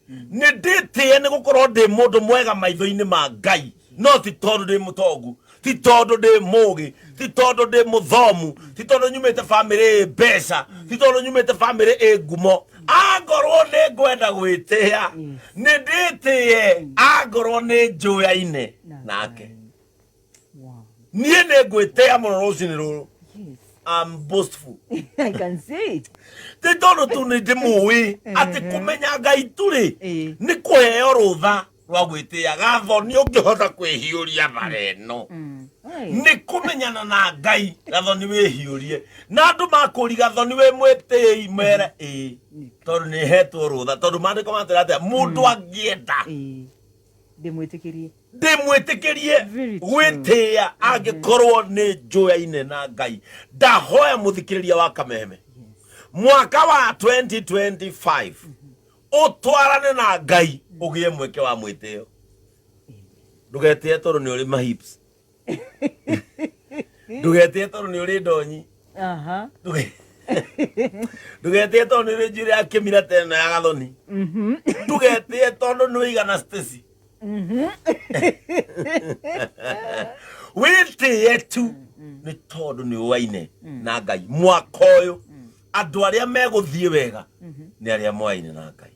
Nĩ ndĩtĩe nĩ gũkorwo ndĩ mũndũ mwega maitho-inĩ ma Ngai, no ti tondũ ndĩ mũtongu, ti tondũ ndĩ mũgĩ, ti tondũ ndĩ mũthomu, ti tondũ nyumĩte bamĩrĩ ĩ mbeca, ti tondũ nyumĩte bamĩrĩ ĩ ngumo. Angorwo nĩ ngwenda gwĩtĩa, nĩ ndĩtĩe angorwo nĩ njũyaine nake. Niĩ nĩ ngwĩtĩa mũno rũcinĩ rũrũ. I'm boastful. I can see it. Ti tondũ tu nĩ ndĩmũĩ atĩ kũmenya Ngai tu rĩ, nĩ kũheo rũtha rwa gwĩtĩa. Gathoni ũngĩhota kwĩhiũria bara ĩno nĩ kũmenyana na Ngai. Gathoni wĩhiũrie na andũ makũri, Gathoni wĩ mwĩtĩi, mere ĩĩ, tondũ nĩ hetwo rũtha, tondũ maandĩko matwĩra atĩa? Mũndũ angĩenda Ndĩmwĩtĩkĩrie. Ndĩmwĩtĩkĩrie Very true. gwĩtĩĩa angĩkorwo nĩ njũyaine na Ngai. Ndahoya mũthikĩrĩria wa Kameme, mwaka wa 2025 ũtwarane na Ngai, ũgĩe mweke wa mwĩtĩo. Ndũgetĩe tondũ nĩ ũrĩ mahips, ndũgetĩe tondũ nĩ ũrĩ ndonyi. Ndũgetĩe tondũ nĩ ũrĩ njuĩrĩ ya kĩmira ta ĩno ya Gathoni. Ndũgetĩe tondũ nĩ ũigana Stacy. Wĩtĩe tu nĩ tondũ nĩ ũaine na Ngai. Mwaka ũyũ andũ arĩa megũthiĩ wega nĩ arĩa moaine na Ngai.